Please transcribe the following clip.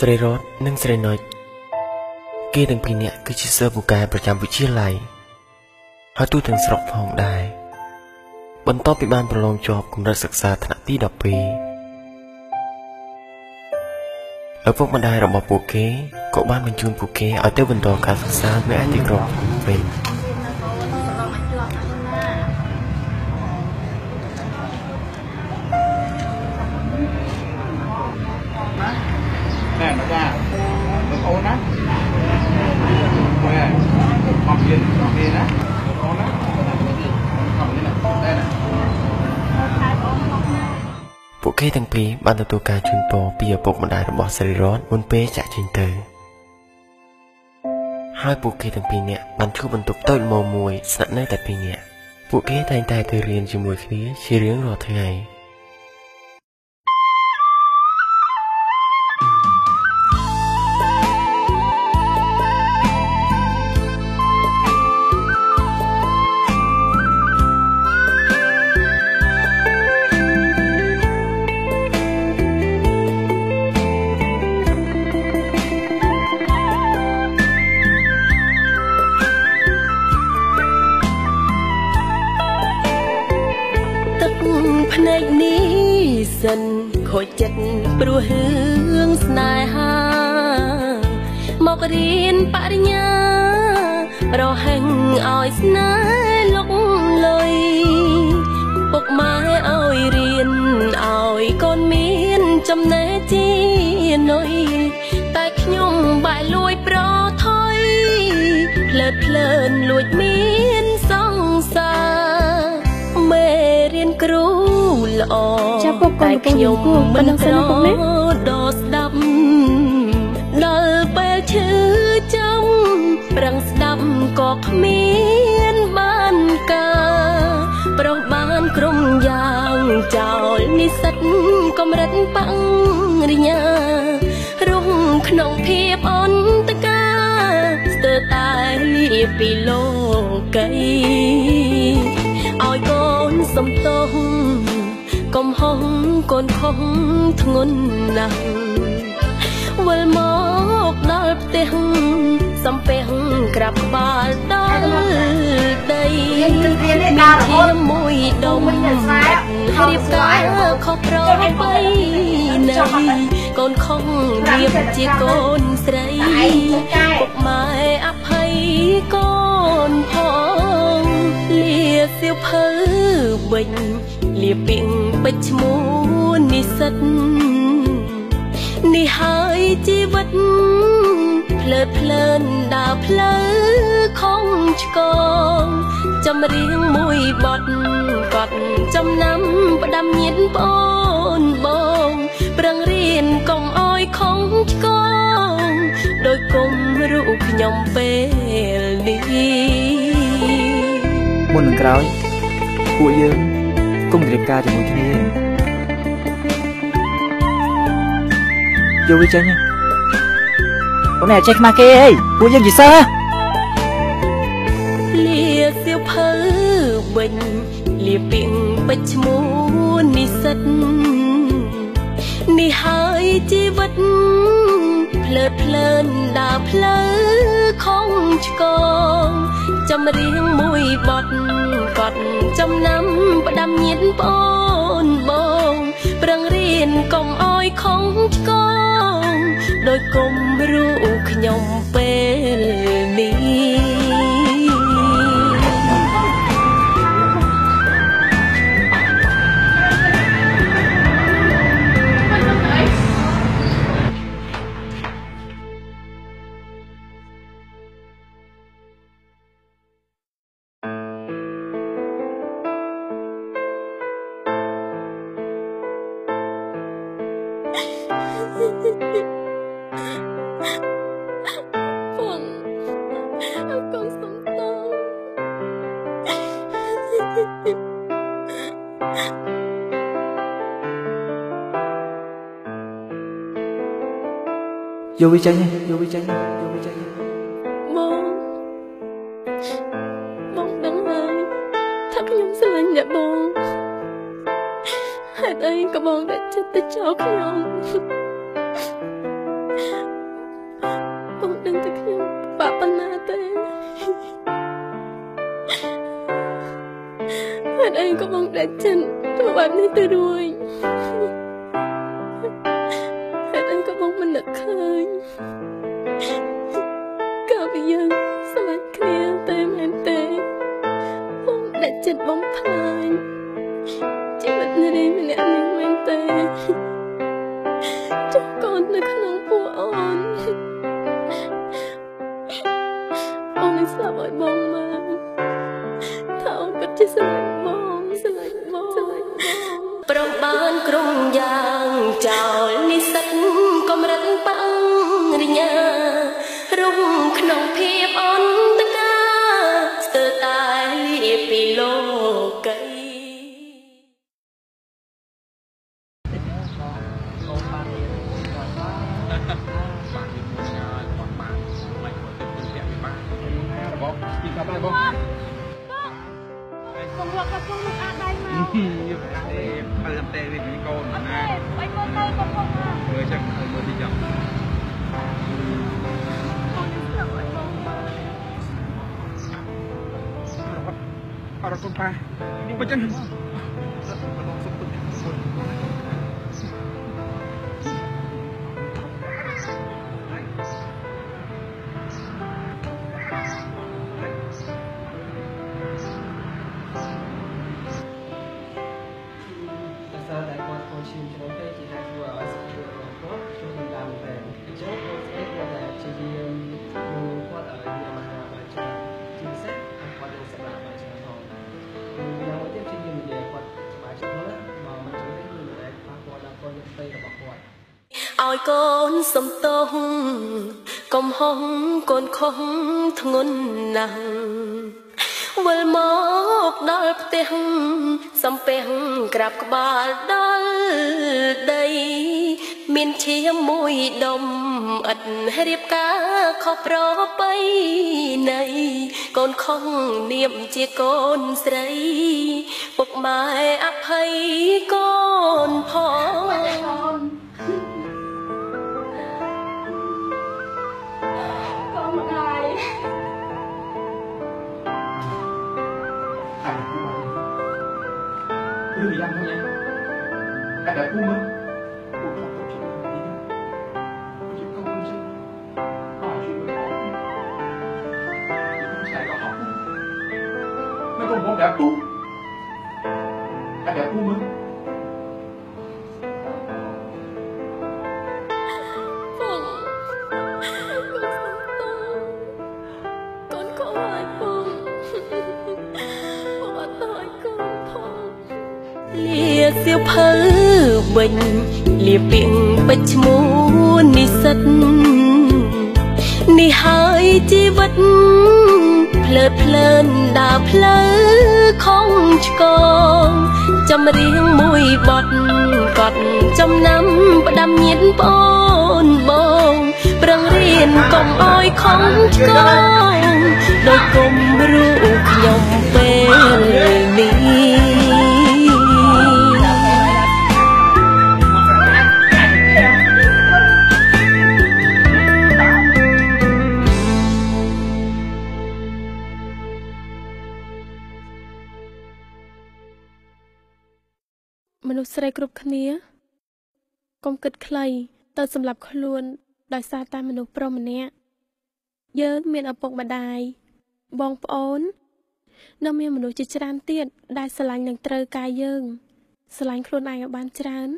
ស្រីរតនិងស្រីនុចគេទាំងពីរនាក់គឺជាសិស្សពូកែប្រចាំវិទ្យាល័យហើយទូទាំងស្រុកផងដែរបន្ទាប់ពីបានប្រឡងជាប់កម្រិតសិក្សាថ្នាក់ទី12ឪពុកម្ដាយរបស់ពួកគេក៏បានបញ្ជូនពួកគេឲ្យទៅបន្តការសិក្សានៅឯទីក្រុងភ្នំពេញណែចាបងអូនណាមករៀនរៀនណាបងអូនណាខំនេះណាតែណាពួកគេទាំងពីរបានទទួលការជូនពរពីឪពុកម្ដាយរបស់ស្រីរតមុនពេលចាក់ចេញទៅហើយពួកគេទាំងពីរនាក់បានជួបបន្ទប់តូចមួយស្នាក់នៅតែពីរនាក់ពួកគេតែងតែទៅរៀនជាមួយគ្នាជារៀងរាល់ថ្ងៃភ្នែកនេះសិនខូចចិត្តព្រោះរឿងស្នេហាមករៀនបរិញ្ញារហែងឲ្យស្នេហ៍លុកលុយពុកម៉ែឲ្យរៀនឲ្យកូនមានចំណេះជានុយតែខ្ញុំបែរលួចប្រថុយភ្លើតភ្លើនលួចមានសង្សារមេរៀនគ្រូល្អតែខ្ញុំមិនក្រដល់ស្ដាប់ដល់ពេលឈឺចាំប្រឹងស្ដាប់ក៏គ្មានបានការប្រុសបានក្រុមយ៉ាងចោលនិស្សិតកម្រិតបរិញ្ញារុងក្នុងភាពអន្តកាស្ទើរតែលាពីលោកីឲ្យកូនសំទោសកំហុសកូនខុសធ្ងន់ណាស់វិលមកដល់ផ្ទះសំពះក្រាបក្បាលដល់ដីមានជាមួយដុំរៀបការខុសប្រពៃណីកូនខំរៀបជាកូនស្រីពុកម៉ែអភ័យកូនផងលាសៀវភៅវិញលាពីងពេជ្រឈ្មោះនិស្សិតនេះហើយជីវិតភ្លើតភ្លើនដើរផ្លូវខំឆ្កងចម្រៀងមួយបទកត់ចំណាំផ្ដាំញាតប្អូនបងប្រឹងរៀនកុំអោយខំឆ្កងដោយគុំរូបខ្ញុំពេលនេះមុននឹងក្រោយពួកយើងគង់រៀបការជាមួយគ្នាយកវាចេញអូនឯងចេះខ្មាស់គេអីពួកយើងជាសិស្សលាសៀវភៅវិញលាពីងពេជ្រឈ្មោះនិស្សិតនេះហើយជីវិតភ្លើតភ្លើនដើរផ្លូវខំឆ្កងចម្រៀងមួយបទកត់ចំណាំផ្ដាំញាតប្អូនបងប្រឹងរៀនកុំអោយខំឆ្កងដោយគុំរូខ្ញុំពេលនេះកូនសុំតោយកវាចេញយកវាចេញយកវាចេញបងបងដឹងហើយថាខ្ញុំស្រឡាញ់អ្នកបងហេតុអីក៏បងដាក់ចិត្តទៅចោលខ្ញុំ តុអីក៏បងដាច់ចិត្តធ្វើបែបនេះទៅរួចហេតុអីក៏បងមិននឹកឃើញកាលពីយើងស្រឡាញ់គ្នាតែមែនទេបងដាច់ចិត្តបំផ្លាញជីវិតនារីម្នាក់នេះមែនទេចុះកូននៅក្នុងពោះអូនអូននឹងស្លាប់ឲ្យបងមើលថាអូនពិតជាស្រឡាញ់បងស្រឡាញ់បងស្រឡាញ់បងប្រំបានក្រុមយ៉ាងចោលនិស្សិតកម្រិតបរិញ្ញារុំក្នុងភាពអន្តកាស្ទើរតែលាពីលោកីឲ្យកូនសំទោសកំហុសកូនខុសធ្ងន់ណាស់វិលមកដល់ផ្ទះសំពះក្រាបក្បាលដល់ដីមានឈាមមួយដុំឥតរៀបការខុសប្រពៃណីកូនខុសនាមជាកូនស្រីពុកម៉ែអភ័យកូនផងឬយ៉ាងហ្នឹងឯងតែពូមើលពូខំទៅជិះជិះកុំជិះអត់ជិះមិនស្អីក៏អត់មិនក៏មកដល់ពូតែពូមើលសៀវភៅវិញលាពីងពេជ្រឈ្មោះនិស្សិតនេះហើយជីវិតភ្លើតភ្លើនដើរផ្លូវខំឆ្កងចំរៀងមួយបត់កត់ចំណាំផ្ដាំញាតប្អូនបងប្រឹងរៀនកុំអោយខំឆ្កងដោយគុំរូខ្ញុំពេលនេះមនុស្សស្រីគ្រប់គ្នាកុំគិតខ្លីទៅសម្រាប់ខ្លួនដោយសារតែមនុស្សប្រុសម្នាក់យើងមានឪពុកម្ដាយបងប្អូននៅមានមនុស្សជាច្រើនទៀតដែលស្រឡាញ់នឹងត្រូវការយើងស្រឡាញ់ខ្លួនឯងឲ្យបានច្រើន